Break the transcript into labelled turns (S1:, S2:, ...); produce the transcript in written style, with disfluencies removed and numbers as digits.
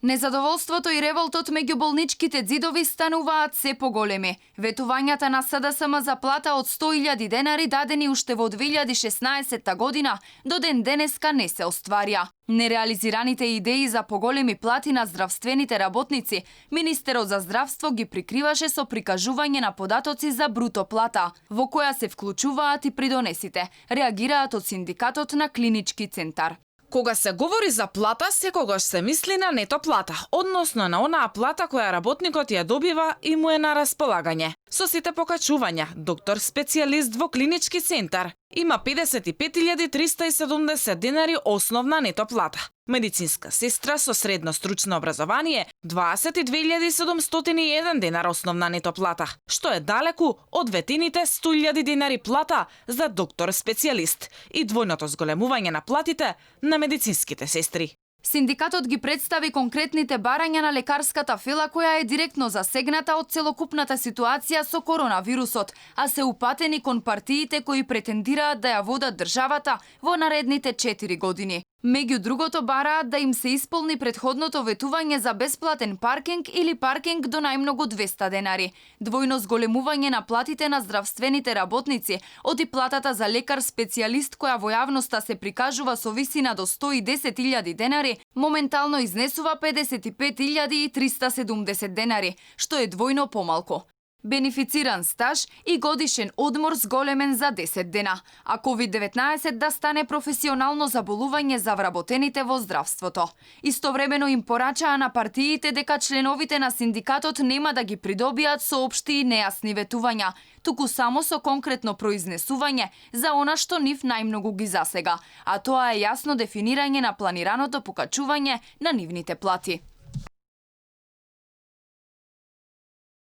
S1: Незадоволството и револтот меѓу болничките ѕидови стануваат се поголеми. Ветувањата на СДСМ за плата од 100.000 денари дадени уште во 2016 година до ден денеска не се остварија. Нереализираните идеи за поголеми плати на здравствените работници, Министерот за здравство ги прикриваше со прикажување на податоци за бруто плата, во која се вклучуваат и придонесите, реагираат од синдикатот на Клинички центар.
S2: Кога се говори за плата, секогаш се мисли на нето плата, односно на онаа плата која работникот ја добива и му е на располагање. Со сите покачувања, доктор специјалист во Клинички центар има 55.370 денари основна нето плата. Медицинска сестра со средно стручно образование 22.701 денар основна нето плата, што е далеку од ветените 100.000 денари плата за доктор специјалист и двојното зголемување на платите на медицинските сестри.
S1: Синдикатот ги представи конкретните барања на лекарската фила која е директно засегната од целокупната ситуација со коронавирусот, а се упатени кон партиите кои претендираат да ја водат државата во наредните 4 години. Меѓу другото бараат да им се исполни претходното ветување за бесплатен паркинг или паркинг до најмногу 200 денари, двојно зголемување на платите на здравствените работници, оти платата за лекар специјалист која во јавноста се прикажува со висина до 110.000 денари, моментално изнесува 55.370 денари, што е двојно помалку. Бенефициран стаж и годишен одмор зголемен за 10 дена, а COVID-19 да стане професионално заболување за вработените во здравството. Истовремено им порачаа на партиите дека членовите на синдикатот нема да ги придобијат со општи и нејасни ветувања, туку само со конкретно произнесување за она што нив најмногу ги засега, а тоа е јасно дефинирање на планираното покачување на нивните плати.